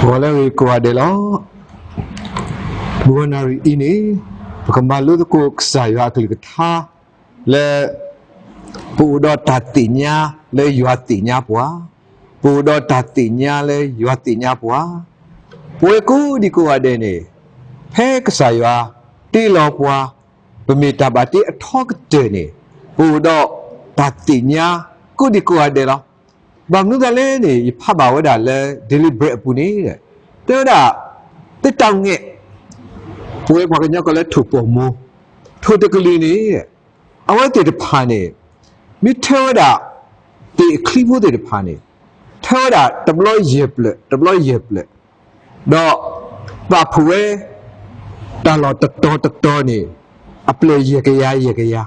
ဂီၤလၢအဂ့ၤကိးဂၤဒဲးလီၤ. မုၢ်ဂီၤနၣ်ရံၣ်အံၤန့ၣ် ပကမၤလိသကိးကစၢ်ယွၤအကလုၢ်ကထါ လၢ ပအိၣ်ဒီးတၢ်သ့ၣ်ညါလၢယွၤသ့ၣ်ညါပှၤ, ပအိၣ်ဒီးတၢ်သ့ၣ်ညါလၢယွၤသ့ၣ်ညါပှၤ, ပဝဲကိးဒံကိးဂၤဒဲးန့ၣ် ဖဲကစၢ်ယွၤတ့လီၤပှၤ ပမ့ၢ်တၢ်ဘၣ်တ့အထီကတၢၢ်န့ၣ် ပအိၣ်ဒီးတၢ်သ့ၣ်ညါကိးဒံကိးဂၤဒဲးလီၤ. ဘၣ်မနုၤသးလဲၣ်န့ၣ် ယဖးဘၣ်ဝဲဒၣ်လၢ Daily Bread အပူၤန့ၣ် တဲဝဲဒၣ် သ့ၣ်တီၣ်ငဲၣ် ပဝဲပှၤကညီကိးလၢထိၣ်ပီၣ်မိၢ် ထိၣ်တကလုာ်န့ၣ် အဝဲသ့ၣ်တဖၣ်န့ၣ် မ့ၢ်ထၢဝဲဒၣ် သ့ၣ်အချံဖိသ့ၣ်တဖၣ်န့ၣ် ထၢဝဲဒၣ်တဘျီယဲၢ်ဖျၢၣ် တဘျီယဲၢ်ဖျၢၣ် ဒီး ပာ်ဖှိၣ်ဝဲ တၢ်လီၢ်တတီၤတတီၤန့ၣ် အဖျၢၣ်ယဲၢ်ကယၤယဲၢ်ကယၤ,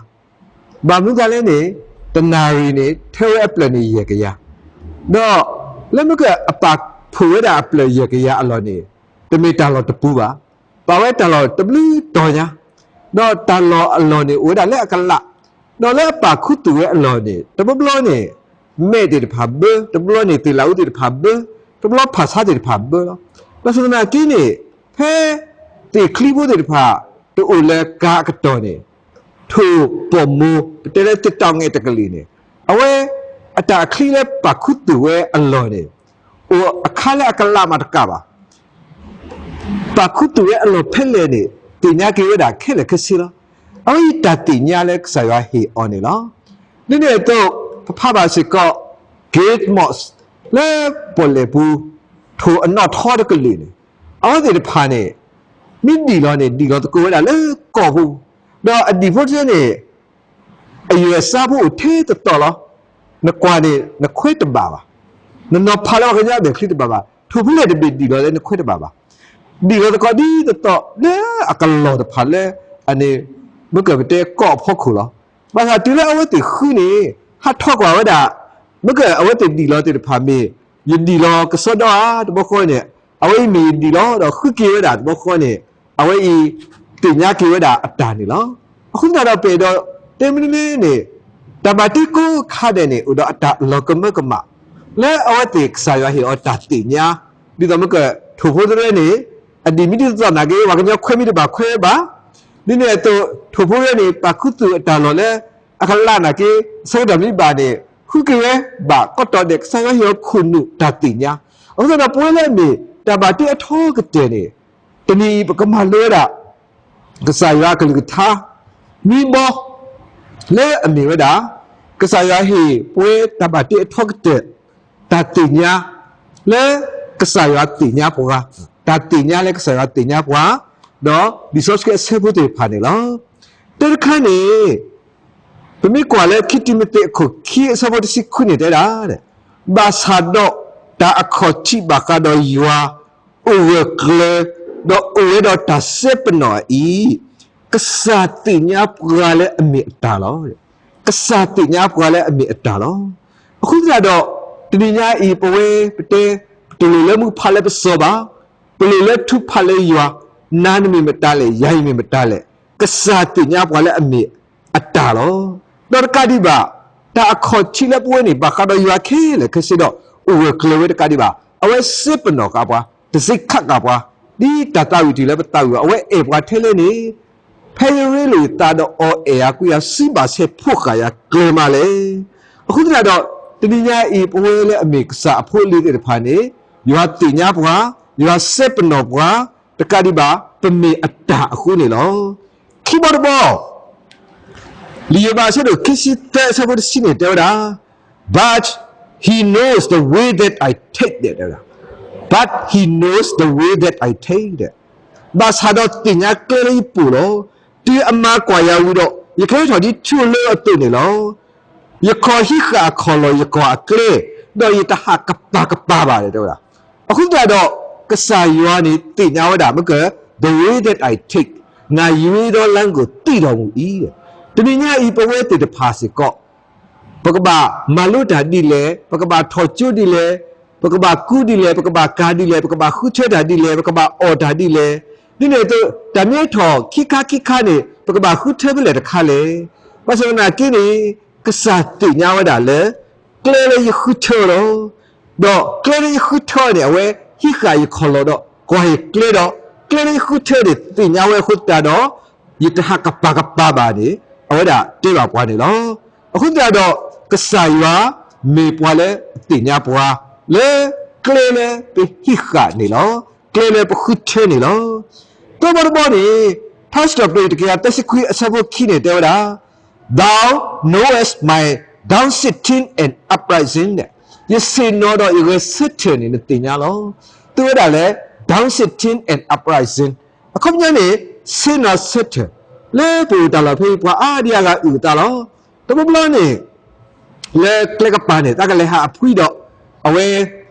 ဘၣ်မနုၤသးလဲၣ်န့ၣ် တနၣ်ရံၣ်န့ၣ် ထၢဝဲအဖျၢၣ်န့ၣ်ယဲၢ်ကယၤ, ဒီး လၢမ့ၢ်ကအပာ်ဖှိၣ်ဝဲဒၣ်အဖျၢၣ်ယဲၢ်ကယၤအလီၢ်န့ၣ် တမ့ၢ်တၢ်လီၢ်တပူၤဘၣ်. ပာ်ဝဲတၢ်လီၢ်တဘျုးတီၤညါ, ဒီးတၢ်လီၢ်အလီၢ်န့ၣ် အိၣ်ဝဲဒၣ်လၢအကလး, ဒီးလၢအပာ်ခူသူၣ်ဝဲအလီၢ်န့ၣ် တဘျီဘျီန့ၣ် မဲးသ့ၣ်တဖၣ်ဘၢ, တဘျီန့ၣ် သ့ၣ်လၣ်အူသ့ၣ်တဖၣ်ဘၢ, တဘျီဖၣ်ဆါသ့ၣ်တဖၣ်ဘၢလီၤ. ဘၣ်ဆၣ်သနာ်က့န့ၣ် ဖဲ သ့ၣ်ချံဖိသ့ၣ်တဖၣ် တအိၣ်လၢကၤအကတီၢ်န့ၣ် ထိၣ်ပီၣ်မိၢ် ပတဲလၢသ့ၣ်တီၣ်ငဲၣ်တကလုာ်န့ၣ် အဝဲ အတၢ်အချံလၢပာ်ခူသူၣ်ဝဲအလီၢ်န့ၣ် အိၣ်အခါလၢအကလးမးတကးဘၣ် ပာ်ခူသူၣ်ဝဲအလီၢ်ဖဲလဲၣ်န့ၣ် သ့ၣ်ညါက့ၤဝဲဒၣ်ခဲလၢာ်ခဲဆ့လီၤ. အဝဲအံၤတၢ်သ့ၣ်ညါလၢကစၢ်ယွၤဟ့ၣ်အီၤန့ၣ်လီၤ. ဒ်န့ၣ်အသိး ပဖးဘၣ်စ့ၢ်ကီး Gate Moth လၢပီၣ်လဲၣ်ပူၤ ထိၣ်အနီၣ်ထီတကလုာ်န့ၣ် အဝဲသ့ၣ်တဖၣ်န့ၣ် မ့ၢ်ဒံၣ်လီၤန့ၣ် ဒံၣ်လီၤသကိးဝဲဒၣ်လၢကီၢ်ပူၤ, ဒီးအဒံၣ်ဖိတသ့န့ၣ် အယဲၢ်အစါဖိအိၣ်ထဲတသီၣ်လီၤ. နကွၢ်န့ၣ် နခွဲးတဘၣ်ဘၣ်. နနီၤဖးလၢပှၤကညီအမဲာ်ချံတဘၣ်ဘၣ်. ထိၣ်ဖဲလဲၣ်တဘ့ၣ်ဒံၣ်လီၤလၢနခွဲးတဘၣ်ဘၣ်. ဒံၣ်လီၤသကိးဒ်သိးသိးလၢအကလီၢ်တဖၣ်လၢ အန့ၣ် မ့ၢ်ကပတဲကီၢ်အဖီခိၣ်လီၤ. ဘၣ်ဆၣ်တုၤလၢအဝဲသ့ၣ်ဃုန့ၣ် ဟးထီၣ်ကွၢ်ဝဲဒၣ် မ့ၢ်ကအဝဲသ့ၣ်ဒံၣ်လီၤသ့ၣ်တဖၣ်မ့ၢ် ယဒံၣ်လီၤကစီဒီဧါ တဘျီဃီန့ၣ် အဝဲအံၤမ့ၢ်ယဒံၣ်လီၤဒီးဃုက့ၤဝဲဒၣ်တဘျီဃီန့ၣ် အဝဲအံၤ သ့ၣ်ညါက့ၤဝဲဒၣ်အတၢ်န့ၣ်လီၤ. အဃိသတးဒီးပအဲၣ်ဒိးတဲမနုၤလဲၣ်န့ၣ် တၢ်ဘၣ်တ့ကိးခါဒဲးန့ၣ် အိၣ်ဒီးအတၢ်လီၤကမၢကမၣ် လၢအဝဲသ့ၣ်ကစၢ်ယွၤဟ့ၣ်အီၤတၢ်သ့ၣ်ညါ ဒ်သိးမ့ၢ်ကထိၣ်ဖိတရဲန့ၣ် အဒံၣ်မ့ၢ်ဒ်သိးသိးနာ်က့ ပှၤကညီခွဲးမ့ၢ်တဘၣ်ခွဲးဝဲဘၣ် ဒ်န့ၣ်အသိး ထိၣ်ဖိတရဲန့ၣ် ပာ်ခူသူၣ်အတၢ်လီၢ်လၢ အကလးနာ်က့ အဆၢကတီၢ်မ့ၢ်ဘၣ်န့ၣ် ဃုက့ၤဝဲဘၣ် ကီးတီးဒဲး ကစၢ်ယွၤဟ့ၣ်အီၤခိၣ်နူာ်တၢ်သ့ၣ်ညါ. အဃိသတးဒီးပဝဲလၢအမ့ၢ် တၢ်ဘၣ်တ့အထီကတၢၢ်န့ၣ် တနံၤအံၤပကမၤလိဝဲဒၣ် ကစၢ်ယွၤအကလုၢ်ကထါ မံဘီ လၢအမ့ၢ်ဝဲဒၣ် ကစၢ်ယွၤဟ့ၣ်ပဝဲတၢ်ဘၣ်တ့အထီကတၢၢ် တၢ်သ့ၣ်ညါ လၢ ကစၢ်ယွၤသ့ၣ်ညါပှၤ, တၢ်သ့ၣ်ညါလၢကစၢ်ယွၤသ့ၣ်ညါပှၤ, ဒီးလံာ်စီဆှံအဆၢဖိသ့ၣ်တဖၣ်န့ၣ်လီၤ. တၢတခါန့ၣ် ပမ့ၢ်ကွၢ်လၢခံတံၤမသ့းအခိၣ်ခံ အဆၢဖိတဆံခွံန့ၣ်တဲဒၣ်, ဘၣ်ဆၣ်ဒီးတၢ်အခီၣ်ထံးဘၣ်ဃးဒီးယွၤ အိၣ်ဂၢၢ်ကျၢၤ ဒီးအိၣ်ဝဲဒီးတၢ်စဲပနီၣ်အံၤ, ကစၢ်သ့ၣ်ညါပှၤလၢအမ့ၢ်အတၢ်လီၤ. ကစၢ်သ့ၣ်ညါပှၤလၢအမ့ၢ်အတၢ်လီၤ. အဃိသတးဒီး တနံၤညါအံၤ ပဝဲပတဲ ပတလိၣ်လၢမူဖးလၢပစီၤဘၣ်, ပလိၣ်လၢထူဖးလၢယွၤ, နၤနမ့ၢ်မတၤလဲၣ်, ယၤယမ့ၢ်မတၤလဲၣ်, ကစၢ်သ့ၣ်ညါပှၤလၢအမ့ၢ်အတၢ်လီၤ. ဒီးတကးဒံးဘၣ် တၢ်အခီၣ်ထံးလၢပဝဲန့ၣ် ဘၣ်ဃးဒီးယွၤခဲလၢာ်ခဲဆ့ဒီး အိၣ်ဂၢၢ်ကျၢၤဝဲတကးဒံးဘၣ်, အဝဲစဲပနီၣ်ဃာ်ပှၤ, တစ့ခးဃာ်ပှၤ, ဒ်တၢ်သးဝံၣ်တ့ၢ်လၢပသးဝံၣ်အီၤ, အဝဲအဲၣ်ပှၤထဲလဲၣ်န့ၣ် ဖဲယရ့လိာ်ယသးဒီးအီၤအဲၣ်ယၤကွံယၤ စံးဘၣ်ဆဲးဖှိၣ်ဃာ်ယၤကျၢၤမးလဲၣ်. အဃိသတးဒီး တနံၤညါအံၤ ပဝဲလၢအမ့ၢ်ကစၢ်အဖိအလံၤသ့ၣ်တဖၣ်န့ၣ် ယွၤသ့ၣ်ညါပှၤ, ယွၤစဲပနီၣ်ပှၤ, တကးဒံးဘၣ် ပမ့ၢ်အတၢ်အဃိန့ၣ်လီၤ. ခံဘီတဘီ လံာ်ယိၤဘးအဆၢဒိၣ်ခံဆံသၢအဆၢဖိတဆံန့ၣ်တဲဝဲဒၣ်, But he knows the way that I take တဲဝဲဒၣ်, But he knows the way that I take ဘၣ်ဆၣ်ဒီးသ့ၣ်ညါကျဲလၢယပိာ်လီၤ. တုၤအမၤကွၢ်ယၤဝံၤဒီး ယကဟဲထီၣ်ဒ်ထံဧိၤလၢအသိးန့ၣ်လီၤ. ယခီၣ်ဟံးဃာ်အခီၣ်လီၢ်ယကီၢ်အကျဲ, ဒီးယတဟးကပၤကပၤဘၣ် တဲဝဲဒၣ်. အဃိသတးဒီး ကစၢ်ယွၤန့ၣ်သ့ၣ်ညါဝဲဒၣ် မ့ၢ်က the way that I take ငါရွေးသောလမ်းကိုသိတော်မူ၏. တနံၤညါအံၤ ပဝဲသ့ၣ်တဖၣ်စ့ၢ်ကီး ပကဘၣ်မၤလိတၢ်ဒ်လဲၣ်, ပကဘၣ်ထီၣ်ကၠိဒ်လဲၣ်, ပကဘၣ်ကူဒ်လဲၣ်, ပကဘၣ်ကၤဒ်လဲၣ်, ပကဘၣ်ဃုထၢတၢ်ဒ်လဲၣ်, ပကဘၣ်အီၣ်တၢ်ဒ်လဲၣ်, ဒ်န့ၣ်အသိး တၢ်မ့ၢ်ထီၣ်ခံခါခံခါန့ၣ် ပကဘၣ်ဃုထၢဖဲလဲၣ်တခါလဲၣ်. ဘၣ်ဆၣ်သနာ်က့န့ၣ် ကစၢ်သ့ၣ်ညါဝဲဒၣ်လၢ ကျဲလၢယဃုထၢလီၤ. ဒီးကျဲလၢယဃုထၢန့ၣ် အဝဲ ဟံးဃာ်ယခီၣ်လီၢ်ဒီး ကွၢ်ဟ့ၣ်ကျဲဒီး ကျဲလၢယဃုထၢန့ၣ် သ့ၣ်ညါဝဲအဃိသတးဒီး ယတဟးကပၤကပၤဘၣ်န့ၣ် အဝဲဒၣ်တဲဘၣ်ပှၤန့ၣ်လီၤ. အဃိသတးဒီး ကစၢ်ယွၤမ့ၢ်ပှၤလၢအသ့ၣ်ညါပှၤ လၢကျဲလၢပဟံးဃာ်န့ၣ်လီၤ. ကျဲလၢပဃုထၢန့ၣ်လီၤ. သၢဘီတဘီန့ၣ် ထါစံးထီၣ်ပတြၢၤတကယၤသၢဆံခွံအဆၢဖိခံန့ၣ် တဲဝဲဒၣ် Thou knowest my down sitting and uprising န့ၣ်, ယဆ့ၣ်နီၤဒီးယဂဲၤဆၢထၢၣ်န့ၣ် နသ့ၣ်ညါလီၤ. သုဝဲဒၣ်လဲၣ် down sitting and uprising အခီပညီန့ၣ် ဆ့ၣ်နီၤဆၢထၢၣ် လၢပအိၣ်တၢ်လီၢ်ဖဲအံၤ ပှၤအါဒံအါဂၤအုၣ်အသးလီၤ. တဘျီဘျီန့ၣ် လၢကျဲကပၤန့ၣ် တၢ်ကလဲၤဟးအဖှံဒီး အဝဲ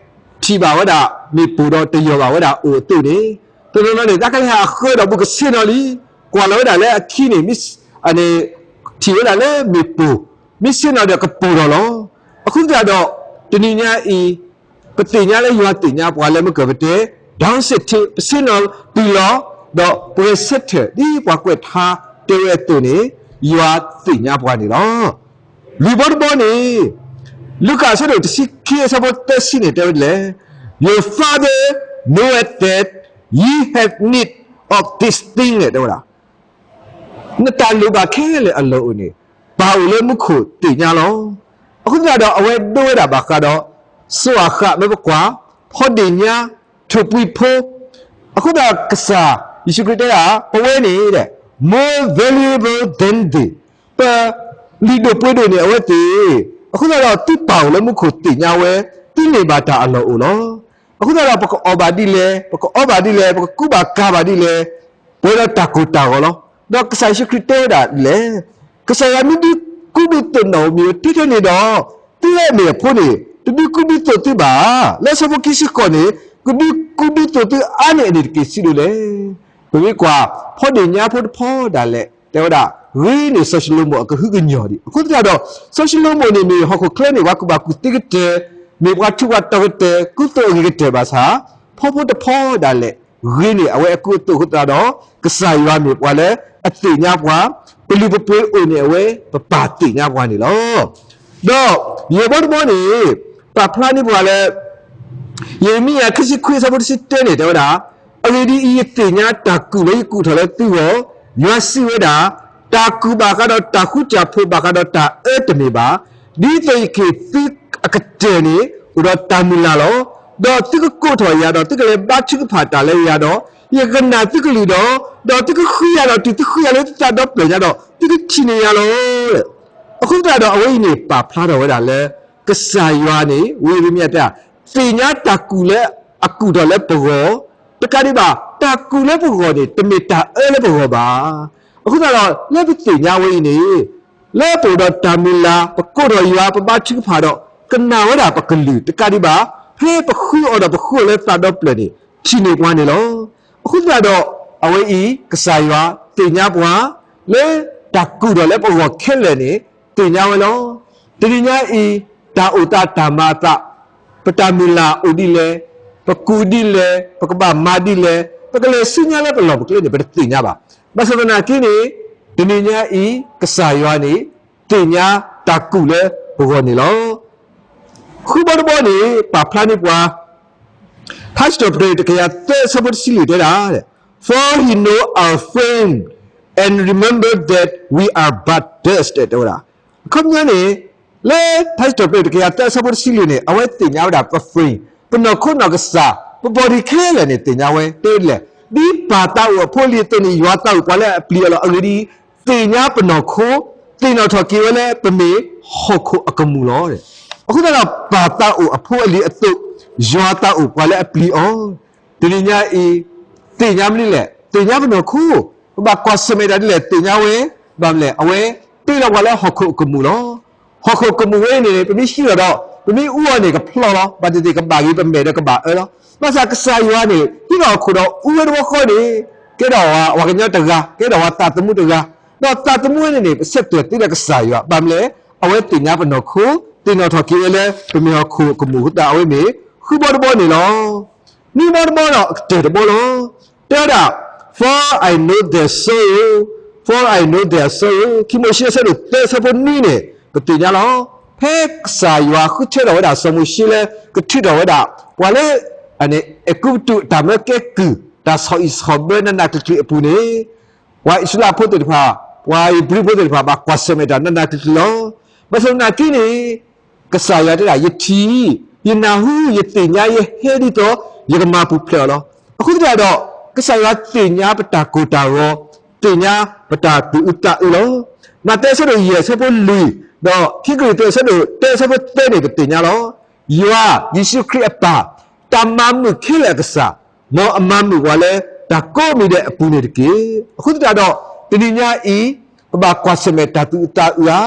ထံၣ်ဘၣ်ဝဲဒၣ်မ့ၣ်ပိၢ်ဒီးတယီၢ်ဘၣ်ဝဲဒၣ်အိၣ်အသိးန့ၣ်, တနီၤနီၤန့ၣ် တၢ်ကလဲၤဟးအဃၢဒီးဘူးကဆ့ၣ်နီၤလံ, ကွၢ်လီၤဝဲဒၣ်လၢအခံန့ၣ် မ့ၢ် န့ၣ် ထံၣ်ဝဲဒၣ်လၢမ့ၣ်ပိၢ်, မ့ၢ်ဆ့ၣ်နီၤဒီးကပိၢ်ထီၣ်လီၤ. အဃိသတးဒီး တနံၤညါအံၤ ပသ့ၣ်ညါလၢယွၤသ့ၣ်ညါပှၤလၢမုၢ်ကၢၢ်ပတဲ down sitting ပဆ့ၣ်နီၤတုၤလီၤ, ဒီးပဂဲၤဆၢထၢၣ် ဒ်ပှၤကွဲးထါတဲဝဲအသိးန့ၣ် ယွၤသ့ၣ်ညါပှၤန့ၣ်လီၤ. လွံၢ်ဘီတဘီန့ၣ် လူၤကၣ်အဆၢဒိၣ်တဆံခံအဆၢဖိသၢဆံန့ၣ် တဲဝဲဒ်လဲၣ်, Your Father knoweth that ye have need of these things န့ၣ် တဲဝဲဒၣ် နတၢ်လိၣ်ဘၣ်ခဲလၢာ်အလီၢ်အိၣ်န့ၣ် ပၢ်အိၣ်လၢမူခိၣ်သ့ၣ်ညါလီၤ. အဃိသတးဒီး အဝဲဒိဝဲဒၣ်ဘၣ်ဃးဒီး စိၤအဃၣ်မၢပကွၢ် ဖီဒ့ၣ်ညါ ထိၣ်ပှံၤဖိ, အဃိသတးဒီး ကစၢ်ယ့ၣ်ၡူးခရံာ်တဲဒၣ် ပဝဲန့ၣ် more valuable than they, ပလုၢ်ဒိၣ်ပှ့ၤဒိၣ်န့ၣ် အဝဲသ့ၣ်, အဃိသတးဒီး သုပၢ်အိၣ်လၢမူခိၣ်သ့ၣ်ညါဝဲ သုန့ၢ်ဘၣ်တၢ်အလီၢ်အိၣ်လီၤ. အဃိသတးဒီး ပကအီၣ်ဘၣ်ဒ်လဲၣ်, ပကအီဘၣ်ဒ်လဲၣ်, ပကကူဘၣ်ကၤဘၣ်ဒ်လဲၣ်, ပှဲၤဒီးတၢ်ကိၢ်တၢ်ဂီၤလီၤ. ဒီးကစၢ်ယ့ၣ်ၡူးခရံာ်တဲဝဲဒၣ်လဲၣ်, ကစၢ်ယွၤမ့ၢ်ဒုးကူဒုးသိးနီၣ်ဧိၤမ့ၢ်ဧိၤထဲထဲန့ၣ်ဒီး, သုဝဲမ့ၢ်အဖိန့ၣ် တဒုးကူဒုးသိးသုဘၣ်. လၢအဆၢဖိခံဆံဃိးန့ၣ် ကဒုးကူဒုးသိးသုအါန့ၢ်အန့ၣ်တက့ၢ် စံးဒ်လဲၣ်. ပမ့ၢ်ကွၢ် ဖီဒ့ၣ်ညါဖိတဖီဒၣ်လဲာ် တဲဝဲဒၣ် ဂ့ၤန့ၢ်စီၤၡလိၤမိၣ်အကဟုကညီၢ်ဒံး. အဃိသတးဒီး စီၤၡလိၤမိၣ်န့ၣ်မ့ၢ်ဟီၣ်ခိၣ်ချၢန့ၣ် ပှၤကူၣ်ဘၣ်ကူၣ်သ့ကတၢၢ်, မ့ၢ်ပှၤထူးပှၤတီၤကတၢၢ်, ကူသိးအဂ့ၤကတၢၢ်ဘၣ်ဆၣ်, ဖီဖိတဖီဒၣ်လဲာ် ဂ့ၤန့ၢ်အဝဲအကူအသိးအဃိသတးဒီး ကစၢ်ယွၤမ့ၢ်ပှၤလၢအသ့ၣ်ညါပှၤ, ပလုၢ်ပပှ့ၤအိၣ်န့ၢ်အဝဲ ပပၢ်သ့ၣ်ညါပှၤန့ၣ်လီၤ. ဒီးယဲၢ်ဘီတဘီန့ၣ် ပာ်ဖျါန့ၢ်ပှၤလၢ ယံးရမံယၤခံဆံခွံအဆၢဖိတဆံတၢန့ၣ် တဲဝဲဒၣ်, အဂ့ၢ်ဒ်အံၤ, ယသ့ၣ်ညါတၢ်ကူၣ်လၢယကူၣ်ထီၣ်လၢသုဂီၢ်, ယွၤစံးဝဲဒၣ်, တၢ်ကူၣ်ဘၣ်ဃးဒီးတၢ်ဃုစၢ်ဖိဘၣ်ဃးဒီးတၢ်အၢတမ့ၢ်ဘၣ်, ဒ်သိးယကဟ့ၣ်သုအကတၢၢ်န့ၣ် အိၣ်ဒီးတၢ်မုၢ်လၢ်လီၤ. ဒီးသုကကိးထီၣ်ယၤဒီး သုကလဲၤဘါထုကဖၣ်တၢ်လၢယၤဒီး, ယကနာ်သုကလုၢ်ဒီး, ဒီးသုကဃုယၤဒီးတုၤသုဃုယၤလၢသုသးဒီဖျၢၣ်ညါဒီး သုကထံၣ်န့ၢ်ယၤလီၤ. အဃိသတးဒီး အဝဲအံၤန့ၣ် ပာ်ဖျါထီၣ်ဝဲဒၣ်လၢ ကစၢ်ယွၤန့ၣ် ဝံယံးရမံယၤတဲ သ့ၣ်ညါတၢ်ကူၣ်လၢအကူၣ်ထီၣ်လၢပဂီၢ်, တကးဒံးဘၣ် တၢ်ကူၣ်လၢပဂီၢ်န့ၣ် တမ့ၢ်တၢ်အၢလၢပဂီၢ်ဘၣ်. အဃိသတးဒီး လၢပသ့ၣ်ညါဝဲအံၤန့ၣ် လၢပအိၣ်ဒီးတၢ်မုၢ်လၢ် ပကိးထီၣ်ယွၤ ပဘါထုကဖၣ်ဒီး ကနာ်ဝဲဒၣ်ပကလုၢ် တကးဒံးဘၣ် ဖဲပဃုအီၤဒီးပဃုအီၤလၢသးဒီဖျၢၣ်န့ၣ် ထံၣ်န့ၢ်ပှၤန့ၣ်လီၤ. အဃိသတးဒီး အဝဲအံၤ ကစၢ်ယွၤသ့ၣ်ညါပှၤ လၢတၢ်ကူၣ်ထီၣ်လၢပဂီၢ်ခဲလၢာ်န့ၣ် သ့ၣ်ညါဝဲလီၤ. တနံၤညါအံၤ တၢ်အိၣ်သးတၢ်မၤအသး ပတၢ်မုၢ်လၢ်အိၣ်ဒ်လဲၣ်, ပကူၣ်ဒ်လဲၣ်, ပကဘၣ်မၤဒ်လဲၣ်, ပကလဲၤဆူညါလၢပလီၢ်ပကျဲန့ၣ် ပတသ့ၣ်ညါဘၣ်. ဘၣ်ဆၣ်သနာ်က့န့ၣ် တနံၤညါအံၤ ကစၢ်ယွၤန့ၣ် သ့ၣ်ညါတၢ်ကူၣ်လၢပဂီၢ်န့ၣ်လီၤ. ဃုဘီတဘီန့ၣ် ပာ်ဖျါန့ၢ်ပှၤ ထါစံးထီၣ်ပတြၢၤတကယၤသၢအဆၢဖိတဆံလွံၢ်တဲဒၣ်, For he know our frame and remember that we are but dust တဲဝဲဒၣ်. အခီပညီန့ၣ် လၢထါစံးထီၣ်ပတြၢၤတကယၤသၢအဆၢဖိတဆံလွံၢ်န့ၣ် အဝဲသ့ၣ်ညါဝဲဒၣ်ပ frame, ပနီၢ်ခိနီၢ်ကစၢ်, ပ body ခဲလၢာ်န့ၣ် သ့ၣ်ညါဝဲ တဲဝဲဒ်လဲၣ်, ဒ်ပၢ်သးအိၣ်အဖိအလံၤအသိးန့ၣ် ယွၤသးအိၣ်ပှၤလၢအပျံၤအီၤလီၤ. အဂ့ၢ်ဒ်အံၤ သ့ၣ်ညါပနီၢ်ခိ, သ့ၣ်နီၣ်ထီၣ်က့ၤဝဲလၢပမ့ၢ်ဟီၣ်ခိၣ်အကမူၣ်လီၤ. အဃိသတးဒီး ပၢ်သးအိၣ်အဖိအလံၤအသိး ယွၤသးအိၣ်ပှၤလၢအပျံၤအီၤ တနံၤညါအံၤ သ့ၣ်ညါမနုၤလဲၣ်, သ့ၣ်ညါပနီၢ်ခိ, ပဘၣ်ကွၢ်ဆၢၣ်မဲာ်တၢ်ဒ်လဲၣ် သ့ၣ်ညါဝဲ, ဘၣ်မနုၤလဲၣ် အဝဲပ့လီၤပှၤလၢဟီၣ်ခိၣ်အကမူၣ်လီၤ. ဟီၣ်ခိၣ်ကမူၣ်ဝဲန့ၣ် ပမ့ၢ်ဟံးလီၤဒီး ပမ့ၢ်အူအီၤန့ၣ် ကဖျီလီၤ, ဘၣ်သ့ၣ်သ့ၣ်ကဘၣ်ဂ့ၤ ပမဲာ်ဒီးကဘၣ်အၢလီၤ. ဘၣ်ဆၣ်ကစၢ်ယွၤန့ၣ် ဟံးထီၣ်ဟီၣ်ခိၣ်ဒီးအူဝဲတဘျီဃီန့ၣ် ကဲထီၣ်ပှၤကညီတဂၤ, ကဲထီၣ်ပှၤသးသမူတဂၤ, ဒီးသးသမူဝဲန့ၣ်န့ၣ် ပဆဲးကျၢသ့ဒီးကစၢ်ယွၤ, ဘၣ်မနုၤလဲၣ် အဝဲသ့ၣ်ညါပနီၢ်ခိ, သ့ၣ်နီၣ်ထီၣ်က့ၤဝဲလၢ ပမ့ၢ်ဟီၣ်ခိၣ်အကမူၣ်အဃိသတး အဝဲမ့ၢ်ဃုဘီတဘီန့ၣ်လီၤ. နွံဘီတဘီဒီးအကတၢၢ်တဘီလီၤ. တဲဝဲဒၣ်, For I know their sorrow, for I know their sorrow. ခံမိၤၡ့အဆၢဒိၣ်သၢအဆၢဖိနွံန့ၣ် ပသ့ၣ်ညါလီၤ. ဖဲကစၢ်ယွၤဃုထၢထီၣ်ဝဲဒၣ်စီၤမိၤၡ့လၢ ကထုးထီၣ်ဝဲဒၣ် ပှၤလၢ အဲၤကူပတူးအတၢ်မၢကဲကုၢ် တၢ်ဆီၣ်အံၣ်ဆီၣ်ဘၢနးနးကျံၤကျံၤအပူၤန့ၣ် ပှၤအံၣ်စရ့လးဖိသ့ၣ်တဖၣ် ပှၤဧ့ၤဘြံၤဖိသ့ၣ်တဖၣ် ဘၣ်ကွၢ်ဆၢၣ်မဲာ်တၢ်နးနးကျံၤကျံၤလီၤ. ဘၣ်ဆၣ်သနာ်က့န့ၣ် ကစၢ်ယွၤတဲဒၣ် ယထံၣ်, ယနၢ်ဟူ, ယသ့ၣ်ညါ, ယဟဲဒ်သိး ယကမၤပူၤဖျဲးအီၤလီၤ. အဃိသတးဒီး ကစၢ်ယွၤသ့ၣ်ညါပတၢ်ကိၢ်တၢ်ဂီၤ, သ့ၣ်ညါပတၢ်သူၣ်အုးသးအုးလီၤ. မးသဲအဆၢဒိၣ်ယဲၢ်အဆၢဖိလွံၢ်, ဒီးခံကရံၣ်သူးအဆၢဒိၣ်တၢအဆၢဖိသၢန့ၣ် ပသ့ၣ်ညါလီၤ. ယွၤ, ယ့ၣ်ၡူးခရံာ်အပၢ်, တၢ်မၤမုာ်ခဲလၢာ်အကစၢ်, မ်အမၤမုာ်ပှၤလၢတၢ်ကိးမံၤဒဲးအပူၤန့ၣ်တက့ၢ်. အဃိသတးဒီး တနံၤညါအံၤ ပဘၣ်ကွၢ်ဆၢၣ်မဲာ်တၢ်သူၣ်အုးသးအုးဧါ,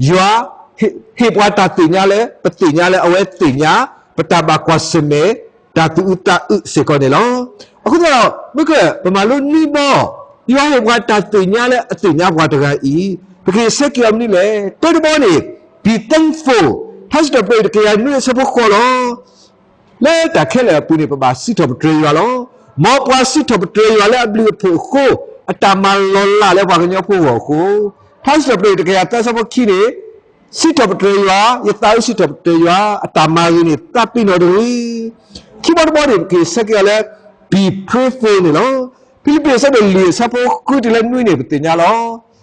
ယွၤ ဟ့ၣ်ပှၤတၢ်သ့ၣ်ညါလၢ ပသ့ၣ်ညါလၢအဝဲသ့ၣ်ညါ ပတၢ်ဘၣ်ကွၢ်ဆၢၣ်မဲာ် တၢ်သူၣ်အုးသးအုးစ့ၢ်ကီးန့ၣ်လီၤ. အဃိသတးဒီး မ့ၢ်ကပမၤလိနွံဘီ, ယွၤဟ့ၣ်ပှၤတၢ်သ့ၣ်ညါလၢအသ့ၣ်ညါပှၤတဂၤအံၤ, ပကဟ့ၣ်ဆၢက့ၤအီၤမနုၤလဲၣ်. တၢတဘီန့ၣ် be thankful, ထါစံးထီၣ်ပတြၢၤတကယၤနွံအဆၢဖိဃိးလီၤ. လၢတၢ်ခဲလၢာ်အပူၤန့ၣ် ပဘၣ်စံးထီၣ်ပတြၢၤယွၤလီၤ. မ်ပှၤစံးထီၣ်ပတြၢၤယွၤလၢအဘျုးအဖှိၣ်အဃိ, အတၢ်မၤလီၤလးလၢပှၤကညီဖိအဂီၢ်အဃိ, ထါစံးထီၣ်ပတြၢၤတကယၤသၢအဆၢဖိခံန့ၣ် စံးထီၣ်ပတြၢၤယွၤ, ယသးဧၢ စံးထီၣ်ပတြၢၤယွၤ, အတၢ်မၤဂ့ၤန့ၣ် သးပ့ၤနီၣ်တဂ့ၤ. ခံဘီတဘီန့ၣ် ပကဟ့ၣ်ဆၢက့ၤအီၤလၢ be prayerful န့ၣ်လီၤ. ဖံလံးပံးအဆၢဒိၣ်လွံၢ်အဆၢဖိဃုတုၤလၢနွံန့ၣ် ပသ့ၣ်ညါလီၤ.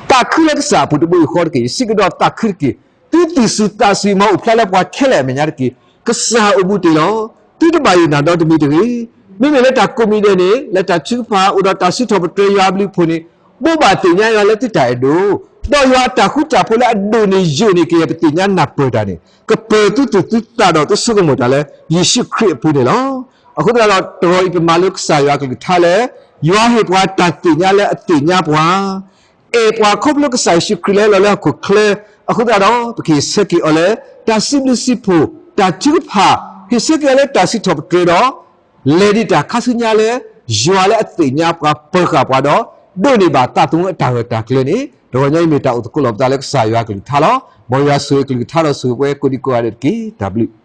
သးခုလၢကစၢ်အပူၤတဘိယူၢ်ဃီတက့ၢ်. ယစံးကဒီးသးခုတက့ၢ်. သုသူၣ်ဆူၣ်သးဆူၣ် မ်အအိၣ်ဖျါလၢပှၤခဲလၢာ်အမဲာ်ညါတက့ၢ်. ကစၢ်အိၣ်ဘူးတ့ၢ်လီၤ. သုတဘၣ်ယိၣ်နၢ်ဒီတမံၤတဂ့ၤ. မ့မ့ၢ်လၢတၢ်ကိးမံၤဒဲးန့ၣ် လၢတၢ်ထုကဖၣ် အိၣ်ဒီးတၢ်စံးထီၣ်ပတြၢၤယွၤအဘျုးအဖှိၣ်န့ၣ် ဘိးဘၣ်သ့ၣ်ညါယွၤလၢသုတၢ်အဲၣ်ဒိၣ်, ဒီးယွၤအတၢ်ဃူတၢ်ဖိးလၢအဒိၣ်န့ၢ်ယိာ်န့ၢ်ကယဲၢ်ပသ့ၣ်ညါနၢ်ပၢၢ်တၢ်န့ၣ် ကပၢၤသုသူၣ်သုသးဒီးသုဆိကမိၣ်တၢ်လၢ ယ့ၣ်ၡူးခရံာ်အပူၤန့ၣ်လီၤ. အဃိသတးဒီး တဂီၤအံၤပမၤလိကစၢ်ယွၤအကလုၢ်ကထါလၢ ယွၤဟ့ၣ်ပှၤတၢ်သ့ၣ်ညါလၢအသ့ၣ်ညါပှၤ အဲၣ်ပှၤခီဖျိကစၢ်ယ့ၣ်ၡူးခရံာ်လၢဟဲလီၤလၢဟီၣ်ခိၣ်ချၢ, အဃိသတးဒီး ပကဟ့ၣ်ဆၢက့ၤအီၤလၢ တၢ်စံးဘျုးစံးဖှိၣ်, တၢ်ထုကဖၣ်, ဟ့ၣ်ဆၢက့ၤအီၤလၢတၢ်စံးထီၣ်ပတြၢၤဒီး လဲၤဒံးတၢ်ခါဆူညါလၢ ယွၤလၢအသ့ၣ်ညါပှၤ ပၢၤဃာ်ပှၤဒီး ဒိးန့ၢ်ဘၣ်သးသမူအတၢ်ဂၢၢ်တၢ်ကျၢၤန့ၣ် တဂီၤညါအံၤမ့ၢ်တၢ်အိၣ်သကိးလီၤပသးလၢကစၢ်ယွၤအကလုၢ်ကထါလီၤ. မ်ယွၤဆိၣ်ဂ့ၤကလုၢ်ကထါဒီးဆိၣ်ဂ့ၤပှၤကိးဒံကိးဂၤဒဲးတက့ၢ်. တၢ်ဘျုး